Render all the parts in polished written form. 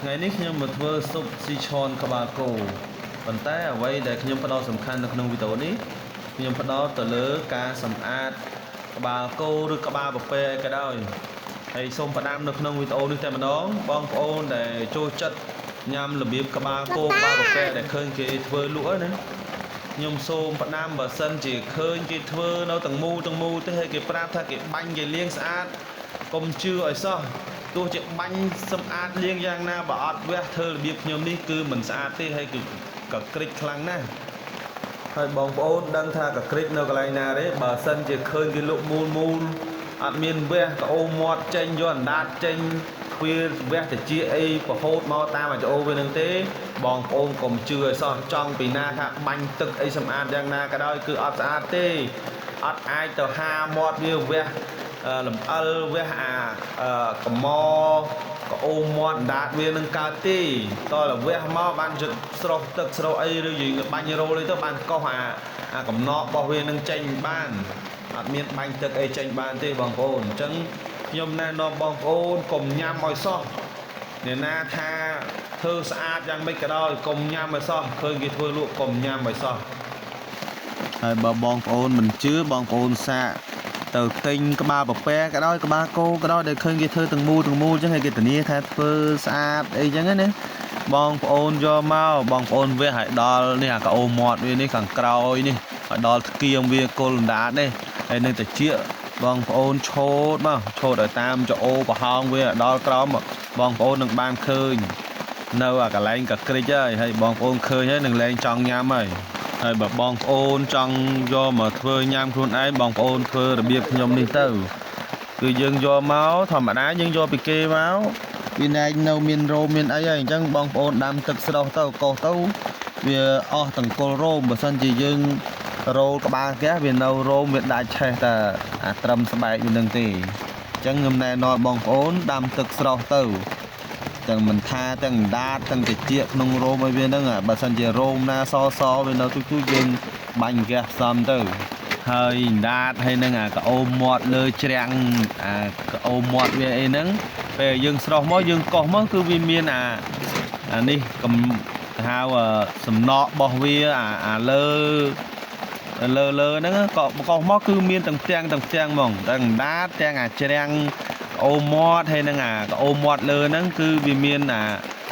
ថ្ងៃនេះខ្ញុំមកធ្វើស៊ុបស៊ីឆនក្បាលគោប៉ុន្តែអ្វីដែលខ្ញុំផ្ដោតសំខាន់នៅក្នុងវីដេអូនេះខ្ញុំផ្ដោតទៅលើការសម្អាតក្បាលគោឬក្បាលពពែអីក៏ដោយហើយសូមផ្ដាំនៅក្នុងវីដេអូនេះតែម្ដងបងប្អូនដែលចូលចិត្តញ៉ាំរបៀបក្បាលគោក្បាលពពែដែលឃើញគេធ្វើលក់ហ្នឹងណាខ្ញុំសូមផ្ដាំបើសិនជាឃើញគេធ្វើនៅទាំងមូលទាំងមូលទេហើយគេប្រាប់ថាគេបាញ់គេលាងស្អាតកុំជឿឲ្យសោះទោះជាបាញ់សម្អាតលាងយ៉ាងណាបើអត់វះធ្វើរបៀបខ្ញុំនេះគឺមិនស្អាតទេហើយគឺកក្រិចខ្លាំងណាស់ហើយបងប្អូនដឹងថាកក្រិចនៅកន្លែងណាទេបើសិនជាឃើញគេលក់មូលមូលអត់មានវះក្អូមាត់ចេញយកអណ្ដាតចេញខ្វៀលវះតិចអីប្រហូតមកតាមអាចអូវានឹងទេបងប្អូនកុំជឿឲ្យសោះចង់ពីណាថាបាញ់ទឹកអីសម្អាតយ៉ាងណាក៏ដោយគឺអត់ស្អាតទេអត់អាចទៅហាមាត់វាវះលំអិលវះអាកក្អូមាត់អណ្ដាតវានឹងកើតទេតើវះមកបានជិតស្រោះទឹកស្រោះអីឬយើងបាញ់រោលអីទៅបានកោសអាកំណករបស់វានឹងចេញបានអត់មានបាញ់ទឹកអីចេញបានទេបងប្អូនអញ្ចឹងខ្ញុំណែនាំបងប្អូនកុំញ៉ាំឲ្យសោះអ្នកណាថាធ្វើស្អាតយ៉ាងម៉េចក៏ដោយកុំញ៉ាំឲ្យសោះឃើញគេធ្វើលក់កុំញ៉ាំឲ្យសោះហើយបើបងប្អូនមិនជឿបងប្អូនសាកទៅទិញក្បាលពពែក៏ដោយក្បាលគោក៏ដោយដែលឃើញគេធ្វើទាំងមូលទាំងមូលអញ្ចឹងហើយគេធានាថាធ្វើស្អាតអីចឹងណាបងប្អូនយកមកបងប្អូនវះឲ្យដល់នេះអាក្អូមាត់វានេះខាងក្រោយនេះឲ្យដល់ធ្គៀមវាគល់អណ្ដាតនេះហើយនឹងតិចបងប្អូនឆូតមកឆូតឲ្យតាមចអូប្រហោងវាឲ្យដល់ក្រោមបងប្អូននឹងបានឃើញនៅអាកន្លែងកក្រិចហើយហើយបងប្អូនឃើញហើយនឹងលែងចង់ញ៉ាំហើយហើយបើបងប្អូនចង់យកមកធ្វើញ៉ាំខ្លួនឯងបងប្អូនធ្វើរបៀបខ្ញុំនេះទៅគឺយើងយកមកធម្មតាយើងយកពីគេមកវាណែកនៅមានរោមមានអីហើយអញ្ចឹងបងប្អូនដាំទឹកស្រស់ទៅកោសទៅវាអស់តង្គលរោមបើសិនជាយើងរោលក្បាលកះវានៅរោមវាដាច់ឆេះតែអាត្រឹមស្បែកវានឹងទេអញ្ចឹងខ្ញុំណែនាំបងប្អូនដាំទឹកស្រស់ទៅទាំងមិនថាទាំងអណ្ដាតទាំងតិចក្នុងរោមឲ្យវាហ្នឹងបើសិនជារោមណាសសវានៅទូទូយើងបាញ់ហ្គាសផ្សំទៅហើយអណ្ដាតហើយនឹងអាក្អូមមាត់លើច្រាំងអាក្អូមមាត់វាអីហ្នឹងពេលយើងស្រស់មកយើងកោសមកគឺវាមានអានេះកំហៅសំណករបស់វាអាលើលើលើហ្នឹងក៏កោសមកគឺមានទាំងផ្ទាំងទាំងផ្ទាំងហ្មងទាំងអណ្ដាតទាំងអាច្រាំងអូមាត់ហើយនឹងអាអូមាត់លើហ្នឹងគឺវាមានអា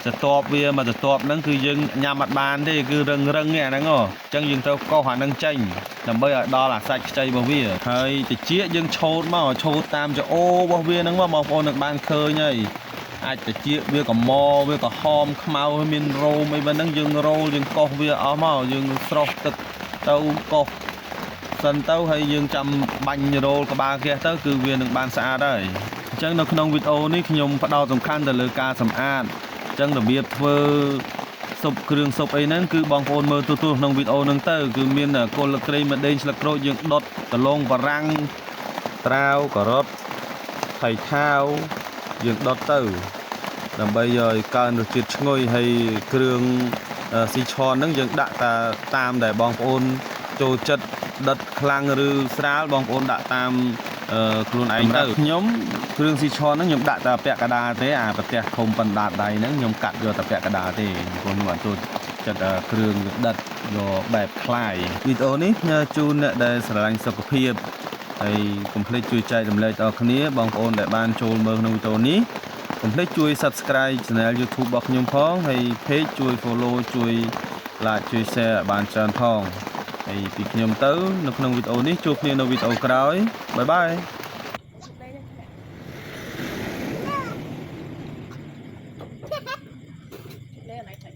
សតបវាមកសតបហ្នឹងគឺយើងញ៉ាំអត់បានទេគឺរឹងរឹងឯអាហ្នឹងហ៎អញ្ចឹងយើងត្រូវកោសអាហ្នឹងចេញដើម្បីឲ្យដល់អាសាច់ខ្ចីរបស់វាហើយតិចយើងឆូតមកឆូតតាមចអូរបស់វាហ្នឹងមកបងប្អូននឹងបានឃើញហើយអាចតិចវាកមវាក្រហមខ្មៅមានរោមអីបែបហ្នឹងយើងរោលយើងកោសវាអស់មកយើងស្រោះទឹកទៅកោសសិនទៅហើយយើងចាំបាញ់រោលក្បាលគេទៅគឺវានឹងបានស្អាតហើយអញ្ចឹងនៅក្នុងវីដេអូនេះខ្ញុំផ្ដោតសំខាន់ទៅលើការសម្អាតអញ្ចឹងរបៀបធ្វើស៊ុបគ្រឿងស៊ុបអីហ្នឹងគឺបងប្អូនមើលទូៗក្នុងវីដេអូហ្នឹងទៅគឺមានគល់គ្រៃម្ដេងស្លឹកក្រូចយើងដុតដលងបារាំងត្រាវការ៉ុតថៃថាវយើងដុតទៅដើម្បីឲ្យកើនរសជាតិឈ្ងុយហើយគ្រឿងស៊ីឆនហ្នឹងយើងដាក់តាតាមដែលបងប្អូនចូលចិត្តដិតខ្លាំងឬស្រាលបងប្អូនដាក់តាមខ្លួនឯងទៅខ្ញុំគ្រឿងស៊ីឆនហ្នឹងខ្ញុំដាក់តែពាក់កណ្ដាលទេអាប្រទេសធំបណ្ដាដៃហ្នឹងខ្ញុំកាត់យកតែពាក់កណ្ដាលទេព្រោះខ្ញុំអត់ចូលចិត្តគ្រឿងដិតយកបែបคล้ายវីដេអូនេះផ្ញើជូនអ្នកដែលស្រឡាញ់សុខភាពហើយកុំភ្លេចជួយចែករំលែកដល់គ្នាបងប្អូនដែលបានចូលមើលក្នុងវីដេអូនេះកុំភ្លេចជួយ Subscribe Channel YouTube របស់ខ្ញុំផងហើយ Page ជួយ Follow ជួយ Like ជួយ Share ឲ្យបានច្រើនផងហើយពីខ្ញុំទៅនៅក្នុងវីដេអូនេះជួបគ្នានៅវីដេអូក្រោយ bye bye. លេអីទៅ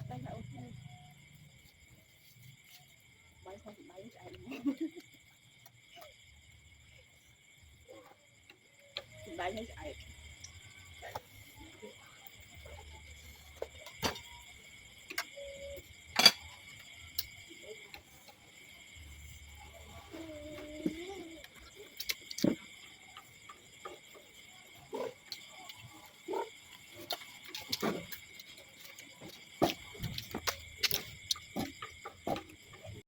តែអូបាយខំបាយឆ្អែតបាយឲ្យឆ្អែត។